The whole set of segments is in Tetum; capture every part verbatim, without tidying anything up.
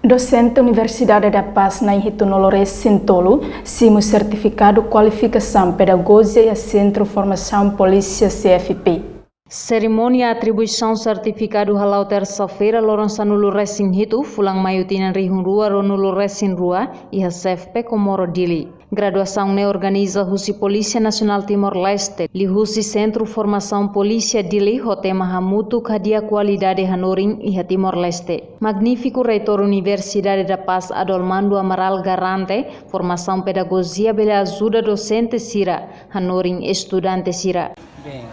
Dosente Universidade da Paz na'in hitunulu resin tolu simu sertifikadu kualifikasaun pedagojia iha Sentru Formasaun Polísia C F P. Serimónia atribuisaun sertifikadu hala'o tersa-feira, loron sanulu resin hitu, fulan maiu, tinan rihun rua ruanulu resin rua, iha C F P Comoro Dili. Graduasaun ne'e organiza husi Polísia Nasionál Timor-Leste, liuhusi Sentru Formasaun Polísia Dili, ho tema Hamutuk Hadi'a Kualidade Hanorin iha Timor-Leste. Magnífiku Reitór Universidade da Paz, Adolmando Amaral, garante formasaun pedagojia bele ajuda dosente sira hanorin estudante sira. Bem,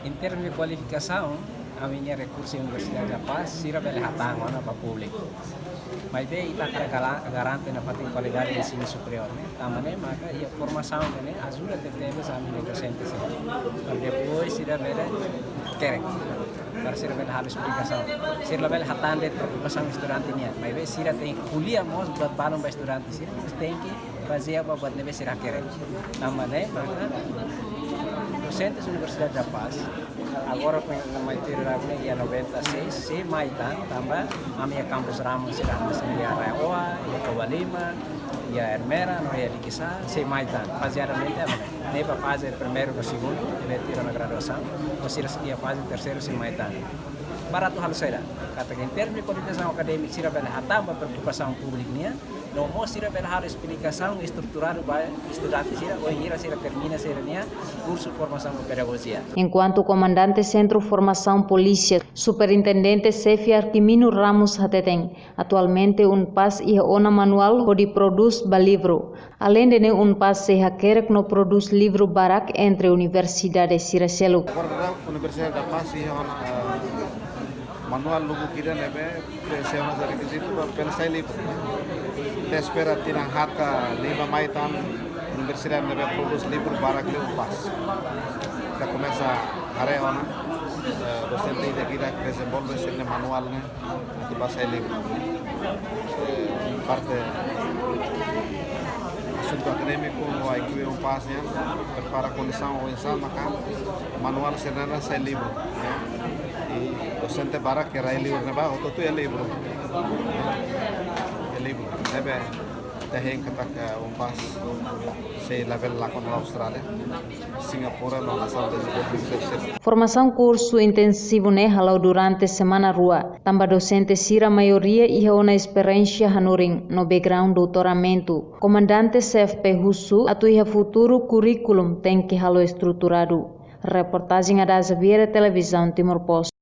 em termos de kualifikasaun, ami-nia rekursu Universidade da Paz, sira bele hatán ona ba públiku. Maibé ita hakarak gala-, garante nafatin kualidade ensinu superiór, ne'e? Tanba ne'e maka iha formasaun ne'e ajuda tebes ami-nia dosente sira. Para depois sira bele kerek, para sira bele halo esplikasaun. Sira labele hatán de'it preokupasaun estudante nian. Maibé sira tenke ko'alia mós buat balun ba estudante sira, mós tenke bazeia ba buat ne'ebé sira hakerek. Tanba ne'e maka dosentes Universidade da Paz, agora foin mai tuir ne'e iha noventa e seis, sei mai tan, tanba ami iha Campos Ramos sira, iha RAEOA, iha Covalima, iha Ermera, no iha Likisá, sei mai tan. Fazeadamente, ami ne'e ba faze primeiru no segundu, ne'ebé tira ona graduasaun, no sira iha faze terseiru sei mai tan. Para atu halo saida, katak em termos de kualifikasaun akadémika sira bele hatán ba preokupasaun públiku nian, no mós sira bele halo esplikasaun estruturadu ba estudante sira, ohin sira termina sira-nia kursu formasaun ba pedagojia. Enkuantu Komandante Sentru Formasaun Polísia, Superintendente Xefe Arquimino Ramos hateten, atualmente UNPAZ iha ona manuál hodi prodús ba livru. Aleinde ne'e, UNPAZ sei hakerek no prodús livru barak entre universidade sira seluk. Agora, Universidade da Paz iha ona, eh, manuál lubuk ida ne'ebé presiona rekizitu ba bele sai livru. Ita espera tinan haat ka lima mai tan universidade ne'ebé prodús livru barak liu UNPAZ. Ita komesa haree ona, eh, dosente ida-idak dezenvolve sira-nia manuál ne'e atu ba sai livru. Eh, parte asuntu akadémiku no I Q UNPAZ nian prepara kondisaun oinsá maka manuál sira-ne'e sai livru, ya. I dosente barak ke rai livru ne'ebá, hotu-hotu iha livru. Iha livru. Ne'ebé ita hein katak UNPAZ sei labele lakon Austrália, Singapura no nasaun dezenvolvidu sira seluk. Formasaun kursu intensivu ne'e hala'o durante semana rua, tanba dosente sira maioria iha ona esperiénsia hanorin no background doutoramentu. Komandante C F P husu atu iha futuru kurríkulu tenke halo estruturadu. Reportajen Ada Xavier, Televizaun Timor Post.